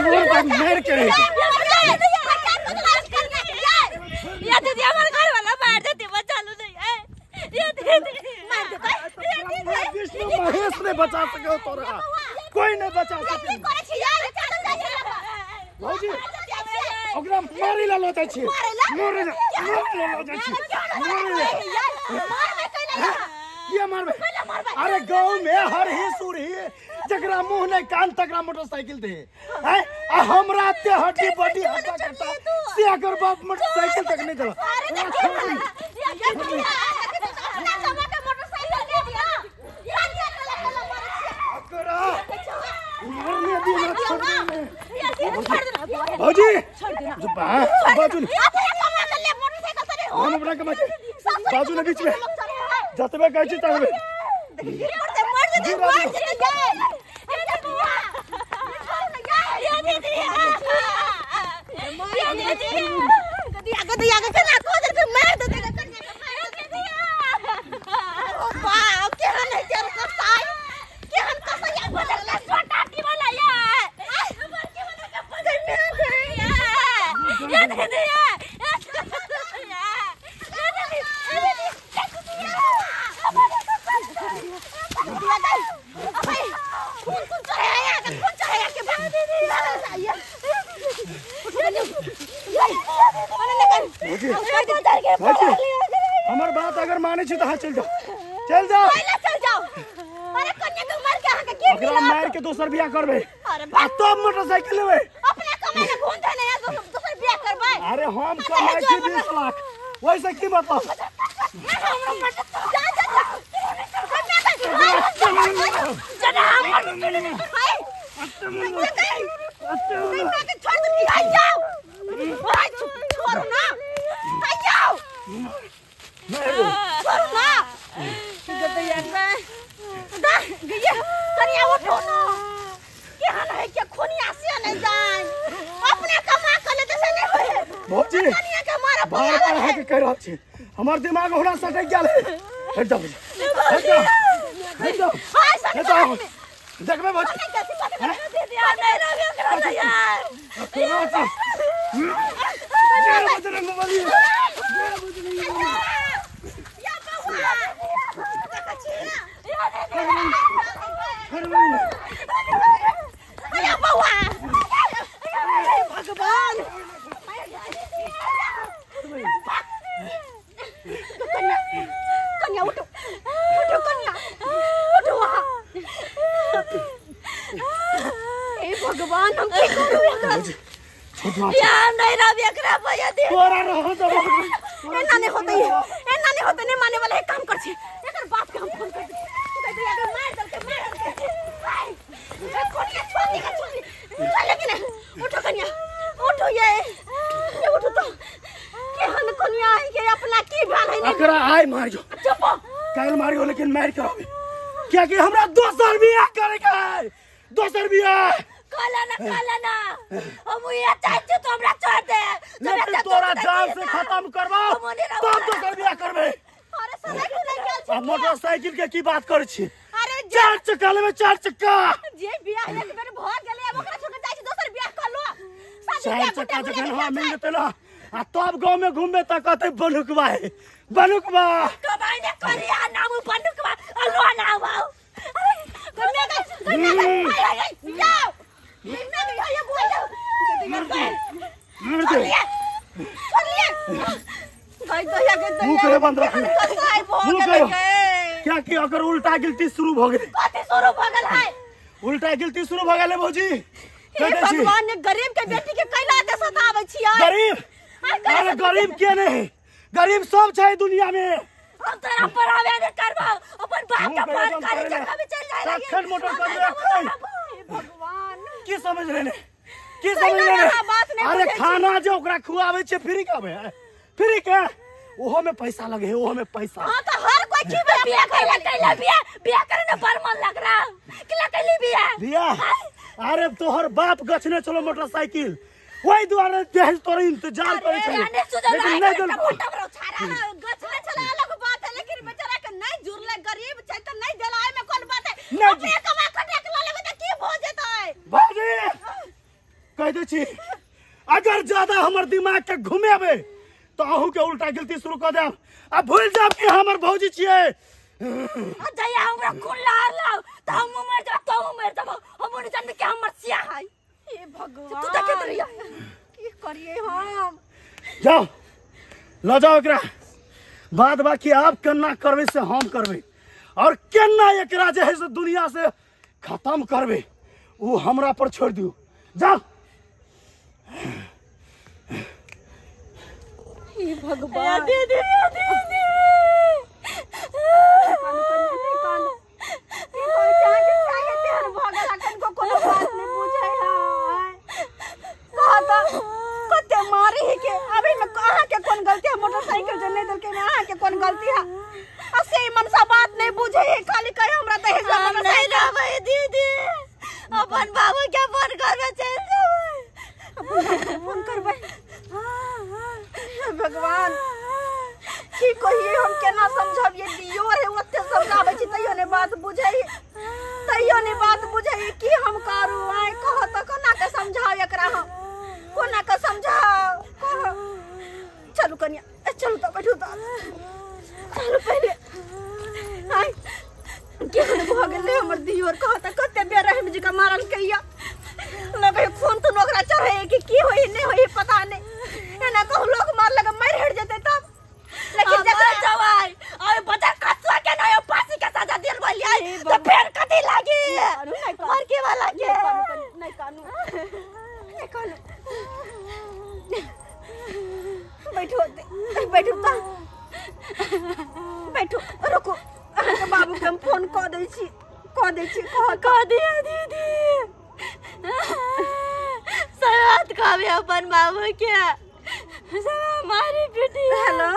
तोर मार के या दीदी हमर घर वाला मार देते बचा लो नहीं है या दीदी मार देते विष्णु महेश ने बचा सके तोरा कोई नहीं बचा सके भौजी ओकरा मारी ला लो जाइ छी मारे ला लो जाइ छी मारे किया मारबे अरे गांव में हर ही सुरही जकरा मुंह नहीं कान तकरा मोटरसाइकिल दे हैं आ हमरा ते हड्डी बड्डी हड्डा करता से अगर बाप मोटरसाइकिल तक नहीं चला अरे अपना कमा के मोटरसाइकिल दे दिया ओकरा मारने दियो ना छोड़ने भौजी जो बाजू हम अपना कमा के बाजू ने बीच में जतबे कहै छी ततबे हमर बात अगर माने छी त चल जाओ चल जाओ पहले चल जाओ। अरे कन्या के मार के अहाँ के की ओकरा मार के दोसर बियाह करबे आ तब मोटरसाइकिल लेबे अपना कमाई ले घूम थे ना दोसर बियाह करबे। अरे हम कमाई छी 20 लाख वैसे की मतलब जा जा जा छोड़ दे आई जाओ भाई छोड़ो ना आई जाओ छोड़ो ना गदैया दा गैया कनिया उठो ना केहन है के खुनिया से नहीं जान अपने कमा के लेते से नहीं होए भौजी कनिया के मारा बार बार है के कह रहल छी हमर दिमाग होना सटक गेल हट जाओ हट जाओ हट जाओ हट जाओ देखबे भौजी दीदी आ नहीं रहे ओकरा यार जय बजरंगबली जय बजरंगबली या बउआ देखै छी या बउआ भगवान कन्या कन्या उठो उठो कन्या उठो वहाँ हे भगवान हम की करू एकरा यार नहीं रब एकरा भैया दे तोरा रह दे एना नहीं होते एना नहीं होते नहीं माने वाला एक काम कर छी एकर बाप के हम फोन कर दे दे अगर मार दल के मार दल के ए कन्या छोड़ दे छोड़ दे चल लेकिन उठो कन्या उठो ये उठो तो केहन कन्या है के अपना की भेल है एकरा आइ मारियो चुप काल मारियो लेकिन मार के रहबे क्या कि हमरा दोसर बियाह करे के है दोसर बियाह काला ना काला ना हम ये चाहै छी तो हमरा छोड़ दे लेकिन तोरा जान से खत्म करबो तब दोसर बियाह करबे। अरे सड़क नहीं गेल छी आ मोटरसाइकिल के की बात करै छी अरे चार चक्का लेबे चार चक्का जे बियाह एक बेर भ गेलै अब ओकरा छोड़ के जाइ छी दोसर बियाह कर लो चार चक्का जखन हमरा मिल जेतै ना आ तब गांव में घूमबे त कहतै बनुकबा है बनुकबा कमाई ने करिया नाम बनुकबा अलो ना आउ अरे कन्या के कन्या के आई आई जाओ कन्या के ये बोल जाओ मार दे छोड़ लिए गई दहिया के दहिया मुंह करे बंद रख मुंह करे क्या कि अगर उल्टा गिलती शुरू भ गेलै कथि शुरू भ गेल है उल्टा गिलती शुरू भ गेलै भौजी हे भगवान ने गरीब के बेटी के कैला दे सताबै छियै गरीब अरे गरीब के नहीं गरीब सब छै दुनिया में हम तोरा पढ़ावे ने करबो अपन बाप के फोन करे जगह में चल जाए अखन मोटर कर दे भगवान की समझ रहे ने की समझ रहे ने अरे खाना जे ओकरा खुआबै छै फ्री के आबै फ्री के ओहो में पैसा लगे है ओहो में पैसा। हां तो हर कोई की बियाह कैला कैला बियाह बियाह करे ने बड़ मन लग रहा केला कैली बियाह बियाह अरे तोहर बाप गछने चलो मोटरसाइकिल वही दुआरे दहेज तोरे इंतजार करे छले लेकिन नहीं देल गछने चला अलग बात है लेकिन बेचारा के नहीं जुड़ले गरीब छै त नहीं देलाय में कोन बात है अपने कमा खटा के लेबे त की भ जेतै भौजी कह दै छी अगर ज्यादा हमर दिमाग के घुमेबे तो अहू के उल्टा गिनती शुरू कर देब आ भूल जाब कि हमर भौजी छियै। आ जइया हमरा खून लहर लाओ त हम मर जाब तो मर जाब हम नहीं जानबे कि हमर सिया है। हे भगवान तू देखैत रहिया की करिए हम। जाओ ल जाओ एकरा बाद बाकी आप केना करबे से हम करबे और केना एकरा जे है से दुनिया से खत्म करबे उ हमरा पर छोड़ दियो। जाओ। हे भगवान दीदी दीदी कते मारे है के अभी में अहाँ के कोन गलती है मोटरसाइकिल जे नहीं देलके में अहाँ के कोन गलती है आ से मनसा बात नहीं बुझे है खाली कहे हमरा दहेज में मोटरसाइकिल नहीं दीदी अपन बाबू के फोन करबे चल जेबै अपन फोन करबै। भगवान की कहिए हम केना समझाबिए दियो रे ओते समझाबै छी तैयो ने बात बुझै तैयो ने बात बुझै की हम करू आइ कह त कोना के समझाउ एकरा हम कोना के समझाउ कह। चलू कनिया चलू त बैठू त चलू पहिले आइ केहन भ गेलै हमर दियोर कह त कते बेरहम जी के मारल कैया लगे खून तो ओकरा चढ़े कि की होई नहीं होई पता नहीं एना कहू लोग मार लगे मर हट जेते तब लेकिन जकरा जवाई और बच्चा कसुआ के नहीं फांसी के सजा दिल बोलिए तो फिर कथी लागी मर के वाला के नहीं कानू नहीं कानू बैठो बैठो ता बैठो रुको अहाँ बाबू के हम फोन क दै छी कह दिया दीदी सरात कहबे अपन बाबू के सब मारी बेटी। हेलो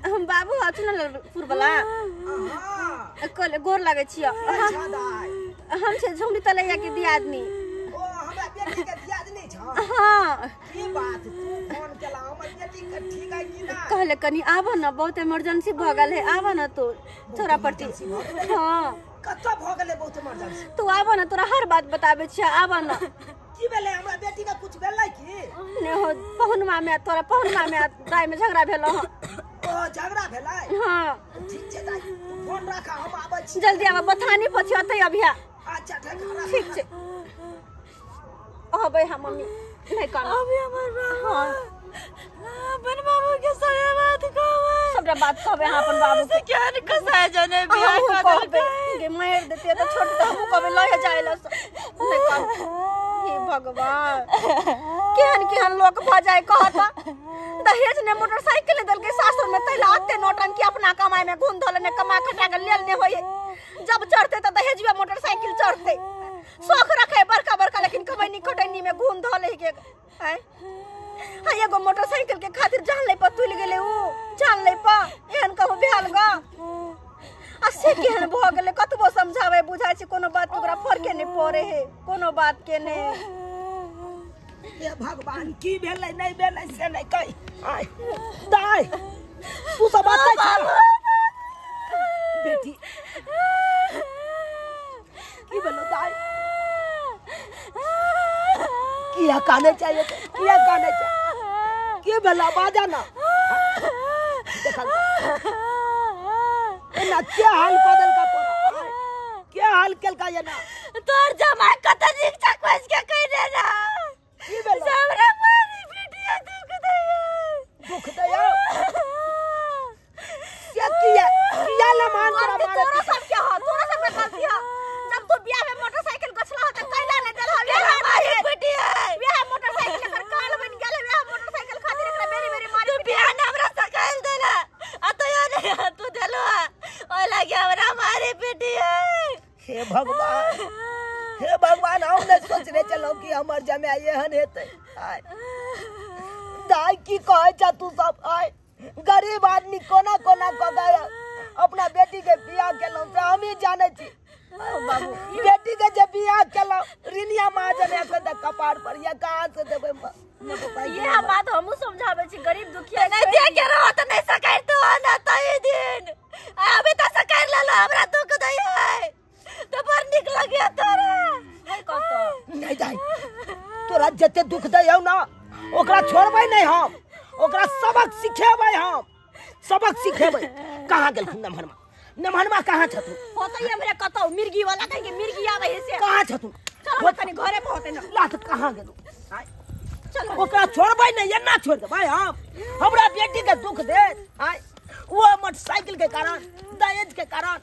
हम बाबू अछु न पुरबला कल गोर लागे छी हम छे झुमरी तलैया के दियादनी। ओ हमरा बेटी के दियादनी छ। हां की बात तू फोन केला हमर बेटी के ठीक है कि ना कहले कनी आब न बहुत इमरजेंसी भ गेल है आब न तो थोड़ा पट्टी। हां कत भ गेलै बहुत इमरजेंसी तू आब न तोरा हर बात बताबे छी आब न। की भेलै हमरा बेटी के कुछ भेलै की ने हो पहुनमा में तोरा पहुनमा में दाई में झगड़ा भेल। हां ओ झगड़ा भेलै। हां ठीक छै दाई तू फोन राख हम आबै छी जल्दी आब बथानी पछी अतै अभिया। अच्छा ठीक राख ठीक छै आबै हम मम्मी नहीं कान अभी हमर बाबू। हां अपन बाबू के सब बात कहबै सबटा बात कहबै हां अपन बाबू से केहन कसाय जने बियाह कर देलकै मार देते त छोट त हमहु कहबै लहे जाय ल नहीं कान। हे भगवान केहन केहन लोक भ जाय कहता दहेज ने मोटरसाइकिल ने देलकै सासुर में तैला अते नौटंकी अपना कमाई में घुन धोले ने कमा खटा के लेल ने होय जब चढ़ते त दहेजुआ मोटरसाइकिल चढ़ते शौक रखे बड़का बड़का लेकिन कमैनी खटैनी में घुन धोले के आय हां एगो मोटरसाइकिल के खातिर जान ले पर तुल गेले उ जान ले पर एहन कहू भेल ग आ से केहन भ गेलै कतबो समझावे बुझाय छी कोनो बात ओकरा फरके नहीं पड़े है कोनो बात के नहीं। हे भगवान की भेलै नहीं भेलै से नहीं कहि आय दाई तू सब बात छै बेटी की भेलो दाई किया काने चाहिए किया काने चाहिए की भेला बाजा ना देखा एना क्या हाल कऽ देलका तोरा क्या हाल केलका एना तोर जमाई कत नीक चकवस के कइने ना की भेलो हमरा मारी बेटिया दुख दैया दुख दैया से किया किया लमान तोरा मारे तोरा सब के ह तोरा सब के गलती ह जब तू बियाह में मोटरसाइकिल गछला त कैला नै देलह केना मारी बेटिया बियाह मोटरसाइकिल एकर काल बन गेल बियाह मोटरसाइकिल खातिर एकरा बेरी बेरी मारी तू बियाह न हमरा सकाइल देला आ तो यो तू देलो ओइ लागे हमरा मारी बेटिया। हे भगवान हे भगवान हम नहीं सोचने चलो कि हमर जमाई एहन हेतै। आय दाई की कहै छ तू सब आय गरीब आदमी कोना कोना कऽ के अपना बेटी के बियाह केलहुँ से हमही जानै छी। बाबू बेटी के जे बियाह केलहुँ रिनिया महाजन एखन तक कपार पर या कहाँ से देबै ये बात हमहू समझाबै छी गरीब दुखिया नहीं दे के रहो त नहीं सकाइ तो ना तई दिन अभी त सकाइ लेलो हमरा दुख दै है तो पर निक लगे तोरा नहीं कहतो नहीं दाई तू तोरा जते दुख दै ना ओकरा छोड़बै नहीं हम, ओकरा सबक सिखेबै हम, सबक सिखेबै। कहाँ गेलखुन नमहरमा? नमहरमा कहाँ छथुन? होतै हमरे कतौ मिर्गी वाला कहीं के मिर्गी आबै है से। कहाँ छथुन? चलो कनी घरे पर होतै ना। लात कहाँ गेलु? चलो ओकरा छोड़बै नहीं, एना छोड़ देबै हम। हमरा बेटी के दुख दे आय, वो मोटरसाइकिल के कारण, दहेज के कारण।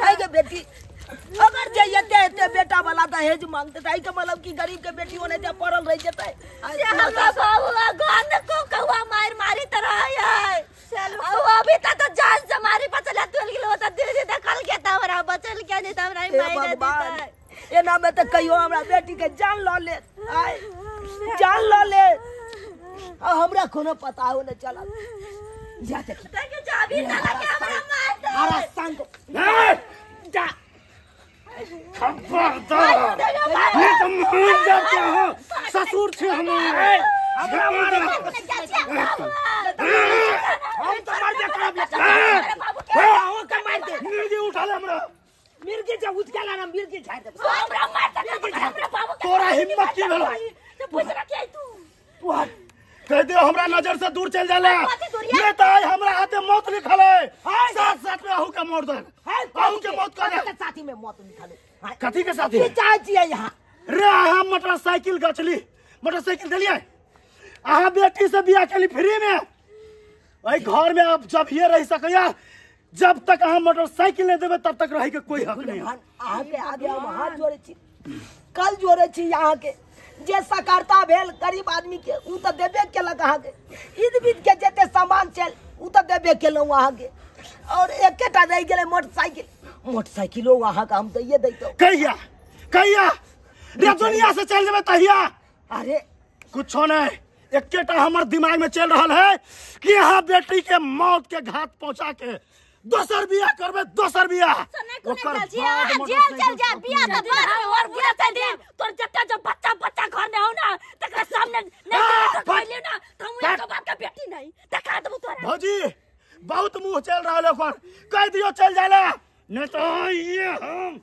आई के बेटी अगर जे एते एते बेटा वाला दहेज मांगते त आई के मतलब कि गरीब के बेटी होने ते पड़ल रह जेतै। से हमरा बाबूआ गंद को कौआ मार मारी तरह है। चलो अब अभी तक तो जान से मारी बचल तुल गेलो त दीदी देखल के त हमरा बचल के नहीं त हमरा मार देतै। एना में त कहियो हमरा बेटी के जान ल ले, आय जान ल ले, आ हमरा कोनो पता हो न चलत। जा देखी के चाबी साला के हमरा मार दे। हरा संग जा खबरदार, ये तो मान जाते हो ससुर छे हमारे। हमरा मार हम तो मार दे करब ओ के मार दे। मिर्गी उठा ले हमरा, मिर्गी जे उठ गेला ना मिर्गी झाड़ दे। हमरा मार दे हमरा बाबू के। तोरा हिम्मत की भेलो? तो पूछ रख के तू तू कह दे हमरा नजर से दूर चल जाला, ये तो आई हमरा हाथे मौत लिखल है। साथ साथ में आहू के मौत दे, आहू के मौत कर दे। साथी में मौत लिखल है। कथी के साथी? की चाहे छियै यहाँ? रे अहाँ मोटरसाइकिल गछली, मोटरसाइकिल देलियै, अहाँ बेटी से बियाह केली फ्री में। एहि घर में आप जब ये रह सकैया, जब तक अहाँ मोटरसाइकिल नहीं देबै तब तक रहे के कोई हक नहीं। अहाँ के आगे हम हाथ जोड़े छी, कल जोड़े छी अहाँ के। जे सकारता भेल गरीब आदमी के उ त देबे केलक अहाँके। ईद बीद के जते सामान छल उ त देबे केलहुँ अहाँके। और एकेटा रहि गेलै मोटरसाइकिल, मोटरसाइकिलो अहाँके हम दैये दैतहुँ। कहिया कहिया रे दुनिया से चल जेबै तहिया? अरे कुछो नहीं, एकेटा हमर दिमाग में चल रहल है कि अहाँ बेटी के मौत के घाट पहुंचा के दोसर बियाह करबे, दोसर बियाह। ओकर जेल चल जा, बियाह त बाद में और बुरा चल दे। तोर जत्ता जो बच्चा बच्चा घर में हो ना तकरा सामने नहीं तो कहलियो ना त हम एक बाप के बेटी नहीं देखा देबो तोरा। भौजी बहुत मुंह चल रहल है ओकर, कह दियो चल जाला नहीं तो ये हम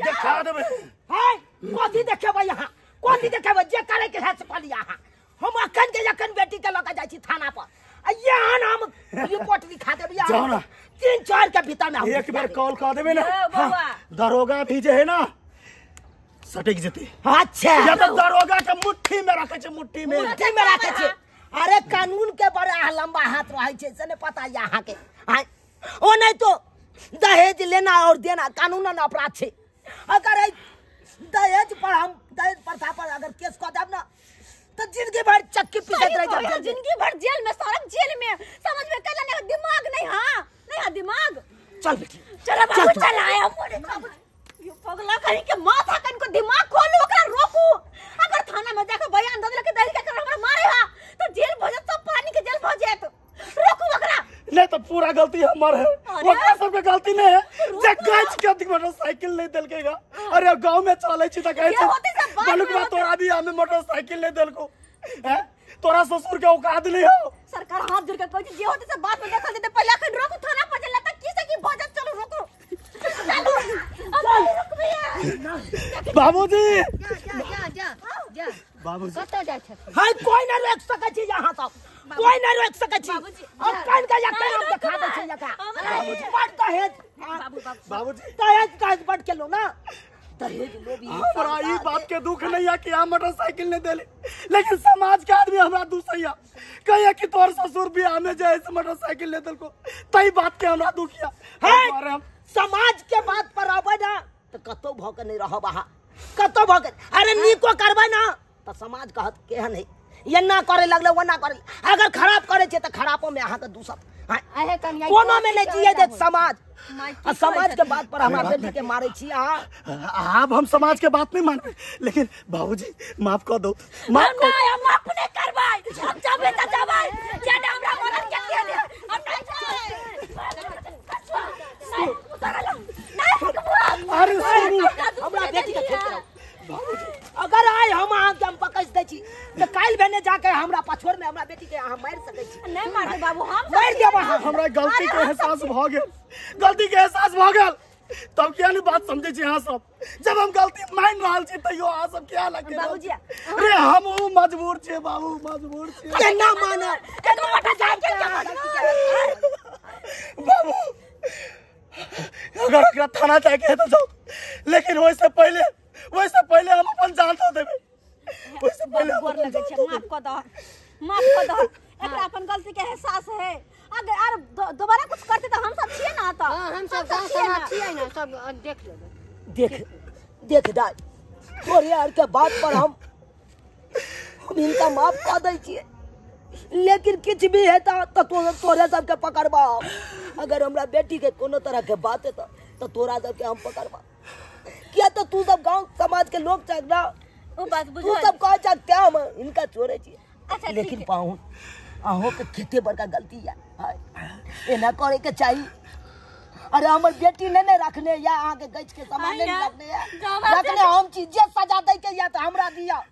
देखा देबे। हाय कथी देखेबै यहाँ? कथी देखेबै? जे करे के है से कऽ लिअ अहाँ। हम अखन के अखन बेटी के लऽ के जाइ छी थाना पर, यहाँ हम रिपोर्ट लिखा देब। जाओ ना 3-4 के भीतर में एक बार कॉल कर देबे ना। हाँ, दरोगा भी जे है ना सटक जेते। अच्छा या तो दरोगा के मुट्ठी में रखे छे, मुट्ठी में, मुट्ठी में रखे छे। अरे कानून के बड़ा लंबा हाथ रहे छे से नहीं पता यहाँ के। ओ नहीं तो दहेज लेना और देना कानूनन अपराध छे। अगर दहेज पर हम दहेज प्रथा पर अगर केस कऽ देब ना तो जिंदगी भर चक्की पीटैत रह जाब, जिंदगी भर जेल में, सड़क जेल में। समझ में कैला नहीं दिमाग नहीं। हां नहीं हां दिमाग। चल बेटी चल बाबू चल आया मोरे बाबू। ये पगला कहीं के माथा कन को दिमाग खोलू, ओकरा रोकू। अगर थाना में जाके बयान दे देलक दहेज के हमरा मारे हा तो जेल भ जात, सब पानी के जेल भ जात। रोकू ओकरा। नहीं तो पूरा गलती हमर है, ओकरा सब के गलती नहीं है। जे गछ के मोटरसाइकिल नहीं देलकेगा। अरे गांव में चलै छी त कहै छै बलुकवा तोरा भी हमें मोटरसाइकिल नहीं देलको हैं, तोरा ससुर के औकात नहीं हो। सरकार हाथ जोड़ के कहै छी जे होते से बाद में देखल जेतै, पहिले अखन रोकू थाना पर चलला त की से की भ जात। चलू रोकू, चलू अब रुकबे। बाबूजी जा जा जा बाबूजी कतौ जाइ छै? हाय कोई ना रोक सकै छी यहाँ सब, कोई ना रोक सकै छी। और कान के या कान देखा दै छै यका। बड़ दहेज बाबूजी, दहेज दहेज बड़ केलो ना, दहेज लोभी। हमरा ई बात के दुख नहीं है कि हम मोटरसाइकिल नहीं देली, लेकिन समाज के आदमी हमरा दुसैया कहिया कि तोर ससुर बियाह में जाए से मोटरसाइकिल ले देलको, तई बात के हमरा दुख है। है समाज के बात पर आबै ना त कतौ भ के नहीं रहब अहाँ, कतौ भ के। अरे नीको करबै ना त समाज कहत केहन है, एना करे लगले ओना करे। अगर खराब करे छै त खराबो में अहाँ के दूसत। कोनो में नहीं जिए देत समाज। आ समाज के बात पर हमरा बेटी के मारे छी अहाँ। अब हम समाज के बात नहीं मानबे, लेकिन बाबूजी माफ कर दो, माफ कर। हम माफ नहीं करबै, हम जाबे त जाबै, जेना हमरा मरल के केने हम नहीं जाबै। नहीं उतरल नहीं रुकबो। अरे सुनू हमरा बेटी के छोड़ दो बाबूजी। अगर आइ हम अहाँ के हम पकड़ दै छी त काल्हि भेने जाके हमरा पछोर में हमरा बेटी के अहाँ मारि सकै छी। नहीं मारबै बाबू, हम मारि देब अहाँ। हमरा गलती के एहसास भ गेल, गलती के एहसास भ गेल। तब किया नहीं बात समझे छी अहाँ सब? जब हम गलती मान रहल छी तैयो अहाँ सब किया लगे बाबूजी रे? हम मजबूर छे बाबू, मजबूर छे। केना मानब? केना मोटरसाइकिल के बाबू? अगर ओकरा थाना जाके है तो जाओ, लेकिन वैसे पहले हम अपन जान दो देबे। वैसे पहले गोर लगे छे, माफ क दह, माफ क दह। एकरा अपन गलती के एहसास है। अगर आर दोबारा कुछ करते तो हम सब छिए ना। तो हां हम सब गांव समाज छिए ना, सब देख लेबे। देख देख दाई, तोरे आर के बात पर हम इनका माफ क दै छिए, लेकिन किछ भी है तो तोरे सबके पकड़बा। अगर हमरा बेटी के कोनो तरह के बात है तो तोरा सबके हम पकड़बा। किया तो तू सब गांव समाज के लोग छक ना, ओ बात बुझल। तू सब कह छक क्या हम इनका छोड़े छिए। अच्छा, लेकिन पाहुन अहों के खेते बड़का गलती या एना करे के चाहिए। अरे हमर बेटी नहीं ने रखने या अहाँ के गछ के सामान नहीं रखने या रखने हम चीज जे सजा दे के या तो हमरा दिया,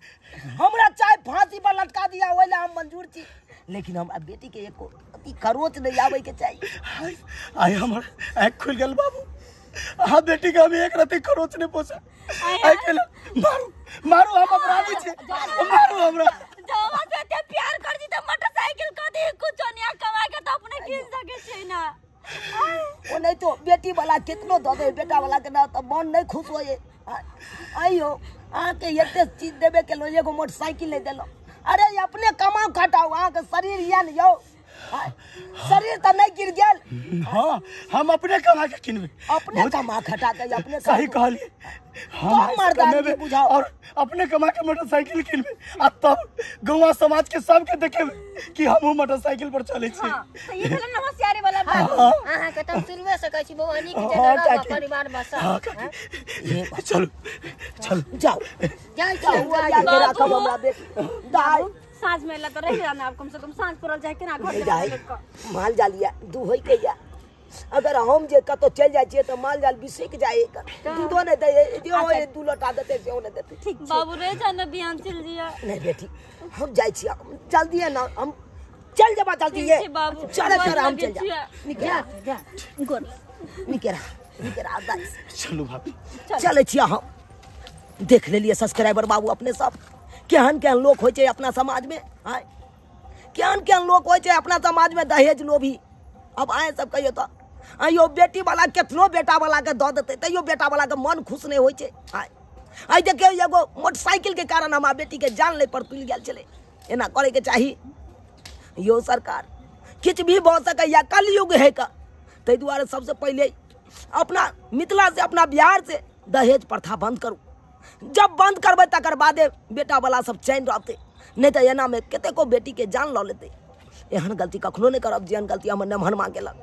हमरा चाहे फांसी पर लटका दिया ओइला हम मंजूर छी, लेकिन हमरा बेटी के एको अति खरोच नहीं आवे के चाहिए। आय हमर आँख खुल गेल बाबू। अहाँ बेटी के हम एक रति खरोच नहीं पोसा। आइ के मारू मारू, हम अपराधी छी, मारू हमरा। जवा से ते प्यार कर दी त मोटरसाइकिल क दी, कुछ नहीं कमा के तो अपने खींच सके छै ना। ओ नहीं तो बेटी वाला कितनो दो दे बेटा वाला के ना तो मन नहीं खुश होए। आइयो अहाँ के एते चीज देबे के लो, एगो मोटरसाइकिल नहीं देलो। अरे अपने कमाओ खटाओ, अहाँ के शरीर या न यो शरीर तो नहीं गिर गेल। हाँ हम अपने कमा के किनबे, अपने कमा खटा के अपने। सही कहलिए, हम मर्दानगी बुझाओ और अपने कमा के मोटरसाइकिल किनबे आ तब गौवा समाज के सबके देखेबे कि हमहू मोटरसाइकिल पर चले छी। हां तो ई भेल ना होशियारी वाला बात। अहाँ के त शुरुए से कहै छी बौआ नीक जेना रहब परिवार बसा। चलो चलो जाओ जाओ जाओ राखब हमरा बेटी दाई। साँझ में तो रह जाना, अब कम से कम साँझ पड़ल जाए के ना घर जाए। माल जाल या दुहै के या अगर हम जे कतो चल जाय छियै त माल जाल बिसक जाय, दूधो नहीं दे, जे होय दू लोटा देते से नहीं देते। ठीक बाबू रे जाना बिहान चल जिया। नहीं बेटी हम जाय छियै जल्दी है ना, हम चल जबा जल्दी है। चल चल हम चल जा। निकल जा गोर निकल निकल दाई। चलू भाभी चलै छियै हम। देख लेलियै सब्सक्राइबर बाबू अपने सब केहन केहन लोग होइ छै अपना समाज में। आय केहन केहन लोग होइ छै अपना समाज में दहेज लोभी। अब आए सब कहियो तो आइयो बेटी वाला केतनो बेटा वाला के दऽ देतै तैयो बेटा वाला के मन खुश नहीं होइ छै। आय आइ देखियौ एगो मोटरसाइकिल के कारण हमरा बेटी के जान लै पर तुलि गेल छलै। एना करे के चाही यो सरकार, किछु भी भऽ सकैया, कलयुग है का। ताहि दुआरे सबसे पहिले अपना मिथिला से अपना बिहार से दहेज प्रथा बंद करू। जब बंद करबै तकर बादे बेटा वाला सब चैन रहतै, नहीं तो एना में कतेको बेटी के जान लऽ लेतै। एहन गलती कखनो नहीं करब जेहन गलती हमर नमहर माँ केलक।